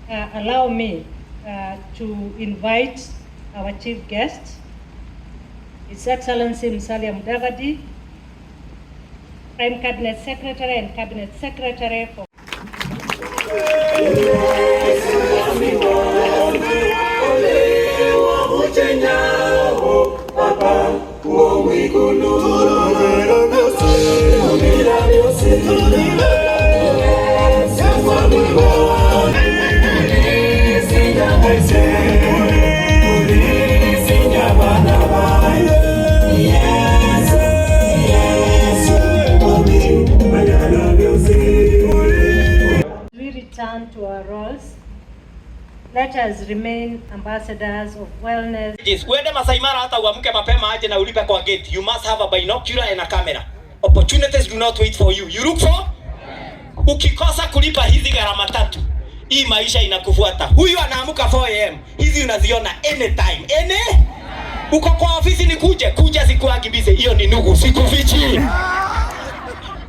Allow me to invite our chief guest, His Excellency Musalia Mudavadi, Prime Cabinet Secretary and Cabinet Secretary for We return to our roles. Let us remain ambassadors of wellness. Yes, uende Masai Mara hata uamke mapema aje na ulipe kwa gate. You must have a binocular and a camera. Opportunities do not wait for you. You look for? Ukikosa kulipa hizi gharama tatu, hii maisha inakufuata. Huyu anaamuka 4 am. Hizi unaziona anytime. Any? Uko kwa ofisi ni kuje, kuja sikuagi busy. Hiyo ni nugu, sikufichi.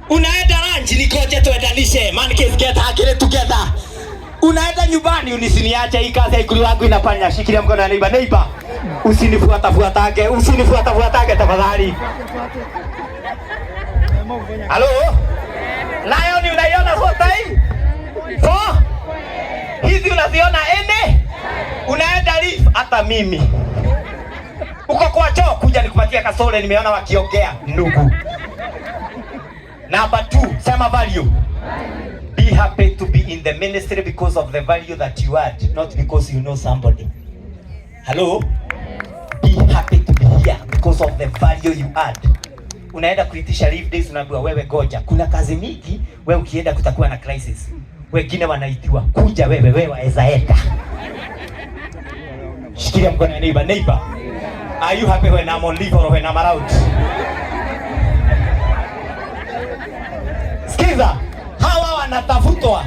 Unaenda lunch nikoje tuendanishe. Man case get akili together. Unaenda nyumbani unisiniache, hii kazi ya ikulu wangu inafanya. Shikilia mkono ya neighbor, neighbor. Usinifuata fuatage, usinifuata fuatage tafadhali. Halo? Lion unaiona four time? Four? Hizi unaziona ene? Unaenda leave hata mimi. Uko kwa choo, kuja nikupatia kasole, nimeona wakiongea ndugu. Number 2, sema value. Be happy to be in the ministry because of the value that you add, not because you know somebody. Hello? Be happy to be here because of the value you add. Unaenda kuitisha leave days, unaambiwa wewe goja. Kuna kazi mingi, wewe ukienda kutakuwa na crisis. Wengine wanaitiwa kuja wewe, wewe waeza enda. Shikilia mkono ya neighbor, neighbor. Are you happy when I'm on leave or when I'm around? Sikiza, hawa wanatafutwa.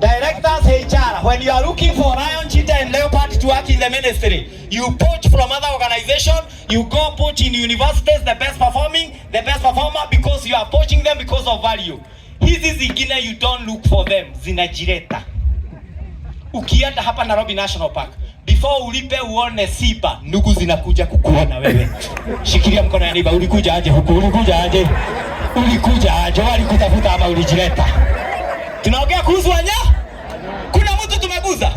Directors HR, when you are looking for lion, cheetah and leopard to work in the ministry, you poach from other organization, you go poach in universities, the best performing, the best performer, because you are poaching them because of value. Hizi zingine you don't look for them, zinajileta. Ukienda hapa Nairobi National Park, before ulipe uone simba, ndugu zinakuja kukuona wewe. Shikilia mkono ya neighbor, ulikuja aje huku? Ulikuja aje? Ulikuja aje? Walikutafuta ama ulijileta? Tunaongea kuhusu wanyama? Kuna mtu tumeguza?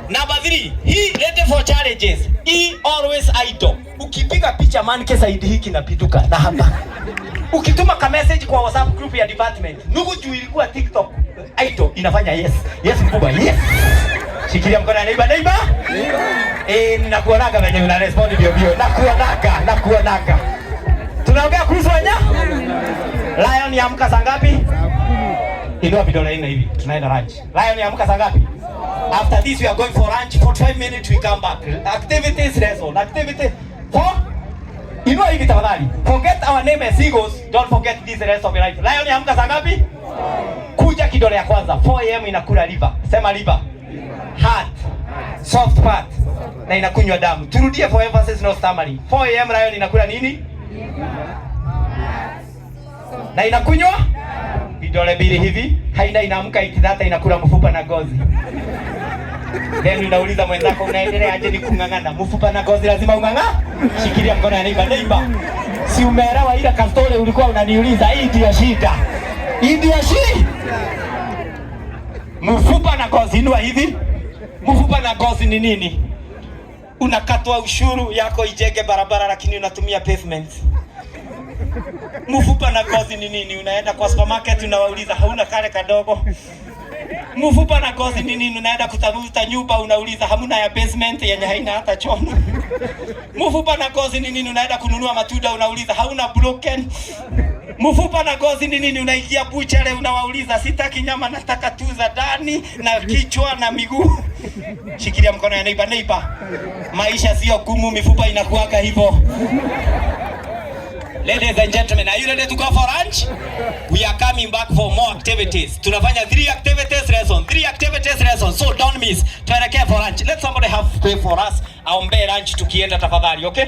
Number 3, he ready for challenges. He always idle. Ukipiga picha man kesa hidi hiki napituka na hapa. Ukituma ka message kwa WhatsApp group ya department, ndugu juu ilikuwa TikTok, idle inafanya yes. Yes mkubwa, yes. Shikilia mkono ya neighbor, neighbor. Eh, nakuonaga venye una respond bio bio. Nakuonaga, nakuonaga. Tunaongea kuhusu wanyama? Lion yaamka saa ngapi? Inua vidole nne hivi. Tunaenda lunch. Lion yaamka saa ngapi? After this we are going for lunch. 45 minutes we come back. Activities lesson. Activity for Inua hivi tafadhali. Forget our name as eagles. Don't forget this rest of your life. Lion yaamka saa ngapi? Kuja kidole ya kwanza. 4 am inakula liver. Sema liver. Heart. Soft part. Na inakunywa damu. Turudie for emphasis, no stammering. 4 am lion inakula nini? Na inakunywa vidole mbili hivi. Haina inaamka ikidhata inakula mfupa na ngozi. Then unauliza mwenzako unaendelea aje? Ni kung'ang'ana. Mfupa na ngozi lazima ung'ang'a. Shikilia mkono ya neighbor, neighbor. Si umeelewa ile kastori ulikuwa unaniuliza? Hii ndio shida. Hii ndio shida. Mfupa na ngozi, inua hivi. Mfupa na ngozi ni nini? Unakatwa ushuru yako ijenge barabara, lakini unatumia pavement. Mfupa na ngozi ni nini? Unaenda kwa supermarket unawauliza hauna kale kadogo. Mfupa na ngozi ni nini? Unaenda kutafuta nyumba unauliza hamuna ya basement yenye haina hata choo. Mfupa na ngozi ni nini? Unaenda kununua matunda unauliza hauna broken. Mfupa na ngozi ni nini? Unaingia buchare unawauliza sitaki nyama, nataka tu za ndani na kichwa na miguu. Shikilia mkono ya neighbor, neighbor. Maisha sio gumu, mifupa inakuaga hivyo. Ladies and gentlemen, are you ready to go for lunch? We are coming back for more activities. Tunafanya 3 activities lesson, 3 activities lesson. So don't miss. Tuelekee for lunch. Let somebody have pray for us. Aombee lunch tukienda tafadhali, okay?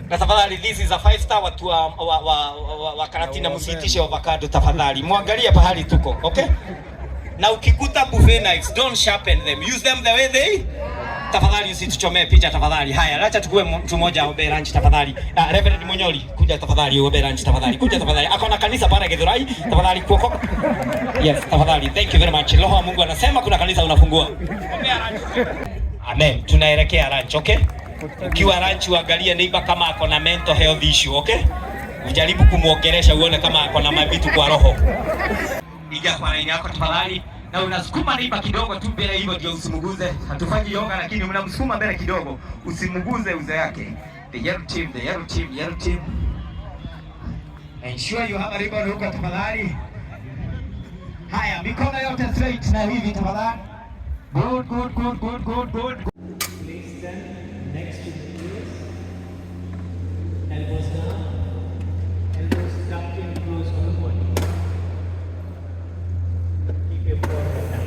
Na tafadhali, this is a 5 star, watu wa Karatina msiitishe avocado tafadhali. Muangalie pahali tuko, okay? Na ukikuta buffet knives, don't sharpen them. Use them the way they. Tafadhali usituchomee picha tafadhali. Haya, acha tukue mtu mmoja aombe lunch tafadhali. Reverend Munyoli, kuja tafadhali uombe lunch tafadhali. Kuja tafadhali. Ako na kanisa pale Githurai. Tafadhali kuokoka. Yes, tafadhali. Thank you very much. Roho wa Mungu anasema kuna kanisa unafungua. Ombea lunch. Amen. Tunaelekea lunch, okay? Ukiwa lunch uangalie neighbor kama ako na mental health issue, okay? Ujaribu kumuongelesha uone kama ako na mavitu kwa roho. Ingia kwa laini yako tafadhali, na unasukuma neighbor kidogo tu mbele hivyo ndio usimguze. Hatufanyi yoga lakini mnamsukuma mbele kidogo, usimguze uzo yake. The yellow team, the yellow team, yellow team. Ensure you have a ribbon huko tafadhali. Haya, mikono yote straight na hivi tafadhali. Good, good, good, good, good, good. Place them next to the ears. Elbows down. Elbows tucked in close to the body. Keep your forehead down.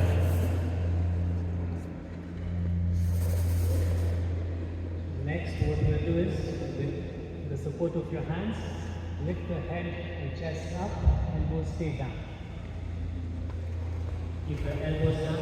Next, what we'll do is, with the support of your hands, lift the head and chest up, elbows stay down. Keep your elbows down.